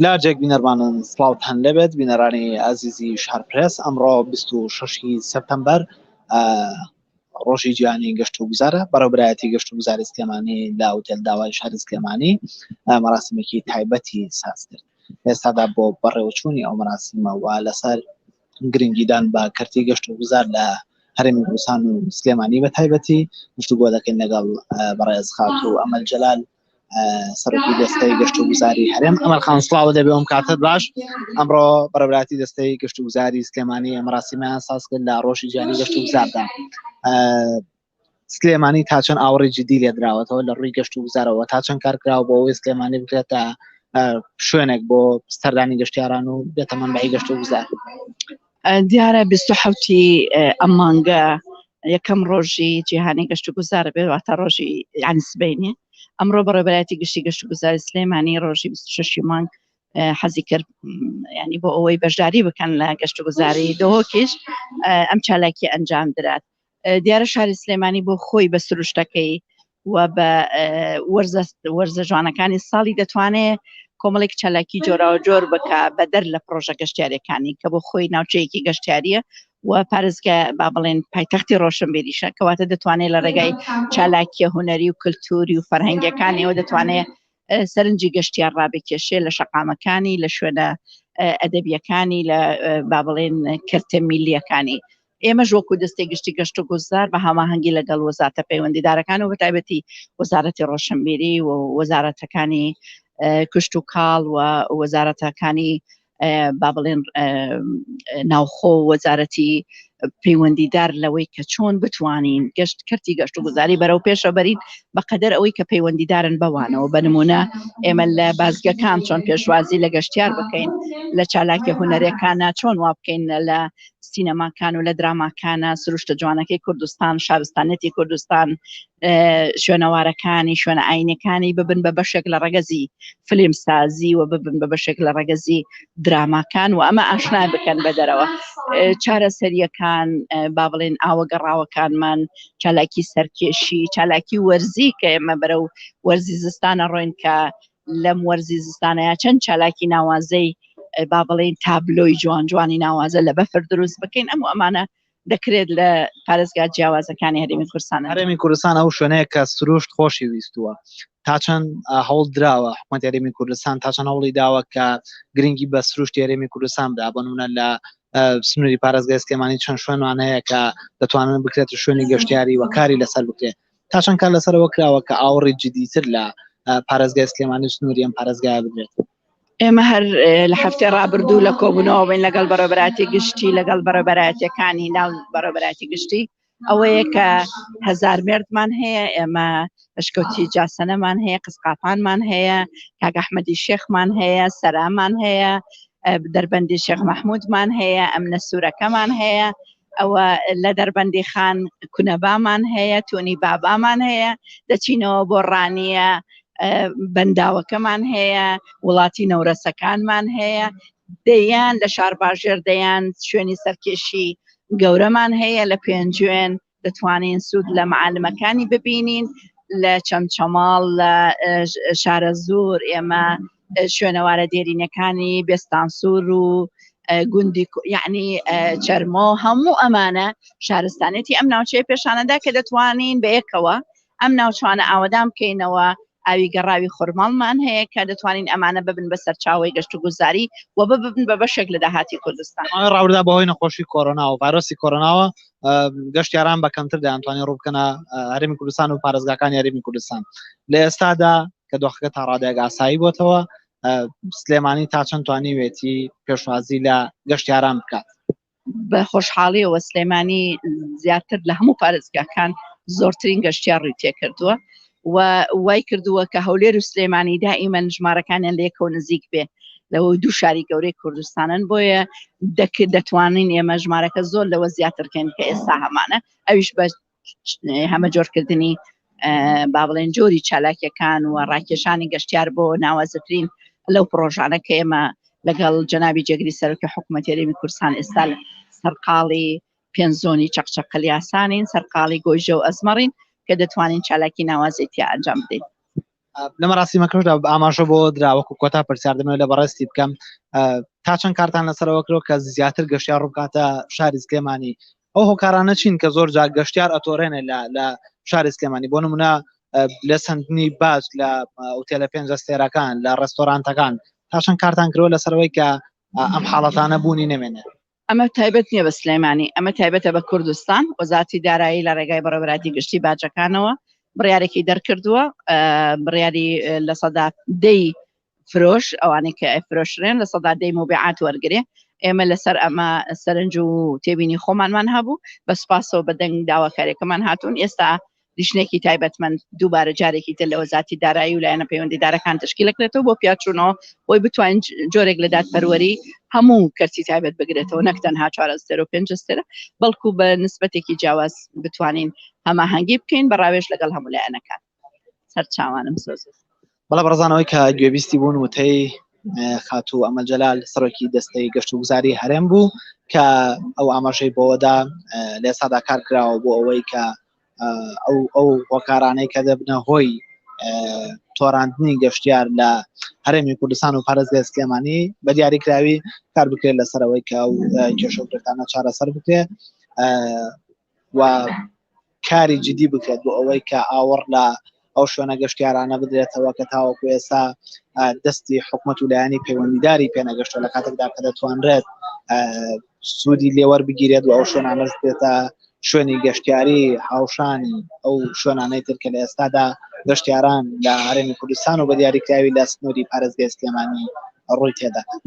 لاجێک بینەرمانن سڵاوتان لێبێت بینەرانی ئازیزی شارپرێس ئەمڕۆ 26 سپتەمبەر ڕۆژی جیهانی گەشت و گوزارە بەڕێوبەرایەتی گەشت و گوزاری سلێمانی لە ئوتێل داوای شاری سلێمانی مەراسیمێکی تایبەتی ساز کرد ئێستادا بۆ بەڕێوەچوونی ئەو مەراسیمە و لەسەر گرنگیدان بە کەرتی گەشت و گوزار لە هەرێمی کوردستان و سلێمانی بە تایبەتی گفتوگۆ دەکەین لەگەڵ بەڕێز خاتوو ئەمەل جەلال سەرۆکی دەستەی گەشت و گوزاری هەرێم ئەمەل خان سڵاو دەبێ ئەم کاتت باش ئەمڕۆ بەڕێوەبەرایەتی دەستەی گەشت و گوزاری سلێمانی مەراسیمیان ساز کرد لە ڕۆژی جیهانی گەشت و گوزاردا سلێمانی تا چەند ئاوڕی جدی لێدراوەتەوە لە ڕووی گەشت و گوزارەوە تا چەند کار کراوە بۆ ئەوەی سلێمانی بکرێتە شوێنێک بۆ سەردانی گەشتیاران و بێتە مەنبەعی گەشت و گوزار. دیارە 27 ئەم مانگە یەکەم ڕۆژی جیهانی گەشت و گوزارە بێ واتە ڕۆژی یانی سبەینێ ئەمڕۆ بەڕێوەبەرایەتی گشتی گەشت و گوزاری سلێمانی ڕۆژی 26 مانگ حەزی کرد ینی بۆ ئەوەی بەشداری بکەن لە گەشت و گوزاری دهۆکیش ئەم چالاکی ئەنجام درات دیارە شاری سلێمانی بۆ خۆی بە سروشتەکەی و بە وەرزە وەرزە جوانەکانی ساڵی دەتوانێت کۆمەڵێک چالاکی جۆراوە جۆر بکە بەدەر لە پرۆژە گەشتیارەکانی کە بۆ خۆی ناوچەیەکی گەشتیاریە و پارێزگا با بڵێن پایتەختی ڕۆشنبیریشە کەواتە دەتوانێت لە ڕێگای چالاکیە هونەری و کللتوری و فەرهەنگەکانیەوە دەتوانێت سەرنجی گەشتیار ڕابکێشێ لە شەقامەکانی لە شوێنە ئەدەبیەکانی لە با بڵێن کەرتە میلیەکانی ئێمەش وەکو دەستەی گشتی گەشت و گوزار بە هەماهەنگی لەگەڵ وەزارتە پەیوەندیدارەکان و بەتایبەتی وەزارەتی ڕۆشنبیری و وەزارەتەکانی کشت و کاڵ و وەزارەتەکانی با بڵێن ناوخۆ وەزارەتی پەیوەندیدار لەوەی کە چۆن بتوانین گەشت کەرتی گەشت و گوزاری بەرەو پێشە بەرین بەقەدەر ئەوەی کە پەیوەندیدارن بەوانەوە بە نمونە ئێمە لە بازگەکان چۆن پێشوازی لە گەشتیار بکەین لە چالاکی هونەرەکانە چۆن وا بکەین لە سینەماکان و لە دراماکانە سروشتە جوانەکەی کوردستان شارستانەتی کوردستان شوێنەوارەکانی شوێنە ئاینەکانی ببن بە بەشێک لە ڕەگەزی فلیم سازی و ببن بە بەشێک لە ڕەگەزی دراماکان و ئەمە ئاشنا بکەن بە دەرەوە چارەسەریەکان با بڵێن ئاوە گەڕاوەکانمان چالاکی سەرکێشی چالاکی وەرزی کە ئێمە بەرەو وەرزی زستانە ڕۆین کە لەم وەرزی زستانەیە چەند چالاکی ناوازەی با بڵێین تابلۆی جوان جوانی ناوازە لە بەفر دروست بکەین ئەم ئەمانە دەکرێت لە پارێزگا جیاوازەکانی هەرێمی کوردستان هەرێمی کوردستان ئەو شوێنەیە کە سروشت خۆشی ویستووە تا چەند هەوڵ دراوە حکومەت هەرێمی کوردستان تا چەند هەوڵی داوە کە گرنگی بە سروشتی هەرێمی کوردستان بدا بۆ نمونە لە سنووری پارێزگای سلێمانی چەند شوێنمان هەیە کە دەتوانن بکرێت شوێنی گەشتیاری و کاری لەسەر بکرێت تا چەند کار لەسەرەوە کراوە کە ئاوڕی جدیتر لە پارێزگای سلێمانی و سنووری ئەم پارێزگایە بدرێت؟ ئێمە هەر لە هەفتەی ڕابردوو لە کۆبوونەوە بین لەگەڵ بەڕێوەبەرایەتی گشتی لەگەڵ بەڕێوەبەرایەتیەکانی ناو بەڕێوەبەرایەتی گشتی ئەوەیە کە هەزار مێردمان هەیە ئێمە ئەشکەوتی جاسەنەمان هەیە قسقاپانمان هەیە کاک ئەحمەدی شێخمان هەیە سەرامان هەیە دەربەندی شێخ مەحمودمان هەیە ئەمنە سوورەکەمان هەیە ئەوە لە دەربەندی خان کونەبامان هەیە تونی بابامان هەیە دەچینەوە بۆ ڕانیە بەنداوەکەمان هەیە وڵاتی نەورەسەکانمان هەیە دەیان لە شارباژێر دەیان شوێنی سەرکێشی گەورەمان هەیە لە پێنجوێن دەتوانین سوود لە معالمەکانی ببینین لە چەمچەماڵ لە شارەزوور ئێمە شوێنەوارە دێرینەکانی بێستانسوور و گوندی یعنی چەرمۆ هەموو ئەمانە شارستانێتی ئەم ناوچەیە پێشانەدا کە دەتوانین بەیەکەوە ئەم ناوچانە ئاوەدان بکەینەوە ئاوی گەڕاوی خورماڵمان هەیە کە دەتوانین ئەمانە ببن بە سەرچاوەی گەشت و گوزاری و ببن بە بەشێک لە داهاتی کوردستان. ڕاوردا بەهۆی نەخۆشی کۆرۆنا و ڤایرۆسی کۆرۆناوە گەشتیاران بە کەمتر دەیانتوانی ڕووبکەنە هەرێمی کوردستان و پارێزگاکانی هەرێمی کوردستان لە ئێستادا کە دۆخەکە تا ڕادەیەک ئاسایی بۆتەوە سلێمانی تا چەند توانیوێتی پێشوازی لە گەشتیاران بکات؟ بە خۆشحاڵیەوە سلێمانی زیاتر لە هەموو پارێزگاکان زۆرترین گەشتیار ڕووی تێکردووە و وای کردووە کە هەولێر و سلێمانی دائیمەن ژمارەکانیان لەیەکەوە نزیک بێ لەوە دوو شاری گەورەی کوردستانن بۆیە دەکرد دەتوانین ئێمە ژمارەکە زۆر لەوە زیاترکەین کە ئێستا هەمانە ئەویش بە هەمە جۆرکردنی با بڵێن جۆری چالاکیەکان و ڕاکێشانی گەشتیار بۆ ناوازەترین لەو پڕۆژانە کە ئێمە لەگەڵ جەنابی جێگری سەرۆکی حکوومەت هەرێمی کوردستان ئێستا سەرقاڵی پێنج زۆنی چەقچەقلیاسانین سەرقاڵی گۆیژە و ئەزمەڕین کە دەتوانین چالاکی ناوازەی تیا ئەنجام بدەین. لە مەراسیمەکەشدا ئاماژە بۆ درا وەکو کۆتا پرسیار دەمەوێت لە بەڕێزتی بکەم تا چەند کارتان لەسەرەوە کرۆ کە زیاتر گەشتیار ڕووبکاتە شاری سلێمانی ئەو هۆکارانە چین کە زۆر جار گەشتیار ئەتۆرێنێ لە لە شاری سلێمانی بۆ نمونە لە سندنی باج لە ئوتێلە پێنج ئەستێرەکان لە ڕێستۆرانتەکان تا چەند کارتان کردووە لەسەرەوەی کە ئەم حاڵەتانە بوونی نەمێنێت ئەمە تایبەت نییە بە سلێمانی، ئەمە تایبەتە بە کوردستان. وەزارەتی دارایی لە ڕێگای بەڕێوەبەرایەتی گشتی باجەکانەوە بڕیارێکی دەرکردووە، بڕیاری 10% فرۆش ئەوانەی کە ئەفرۆشرێن 10% موبیعات وەرگێ. ئێمە لەسەر ئەمە سەرنج و تێبینی خۆمانمان هەبوو، بە سوپاسەوە بە دەنگ داواکاریەکەمان هاتوون. ئێستا لیژنێکی تایبەتمەند دووبارە جارێکی تر لە وەزارەتی دارایی و لایەنە پەیوەندیدارەکان تشکیل دەکرێتەوە بۆ پیاچوونەوە بۆی بتوانین جۆرێک لە دادپەروەری هەموو کەرتی تایبەت بگرێتەوە، نەک تەنها چوار ئەستێرە و پێنج ئەستێرە، بەڵکو بە نسبەتێکی جیاواز بتوانین هەماهەنگی بکەین بە ڕاوێژ لەگەڵ هەموو لایەنەکان. سەرچاوانم سۆز. بەڵێ بەڕێزانەوەی کە گوێبیستی بوون وتەی خاتوو ئەمەل جەلال سەرۆکی دەستەی گەشت و گوزاری هەرێم بوو کە ئەو ئاماژەی بەوەدا لە ئێستادا کار کراوە بۆ ئەوەی کە ئەو ئەو هۆکارانەی کە دەبنە هۆی تۆراندنی گەشتیار لە هەرێمی کوردستان و پارێزگای سلێمانی بە دیاریکراوی کار بکرێت لەسەرەوەی کە ئەو کێشە و گرفتانە چارەسەر بکرێت و کاری جدی بکرێت بۆ ئەوەی کە ئاوەڕ لە ئەو شوێنە گەشتیارانە بدرێتەوە کە تاوەکو ئێستا دەستی حکومەت و لایەنی پەیوەندیداری پێنەگەشتوە لە کاتێکدا کە دەتوانرێت سوودی لێوەر بگیرێت و ئەو شوێنانەش بێتە شوێنی گەشتیاری هاوشانی ئەو شوێنانەی تر کە لە ئێستادا گەشتیاران لە هەرێمی کوردستان و بە دیاریکراوی لە سنووری پارێزگای سلێمانی ڕووی تێدەکەن.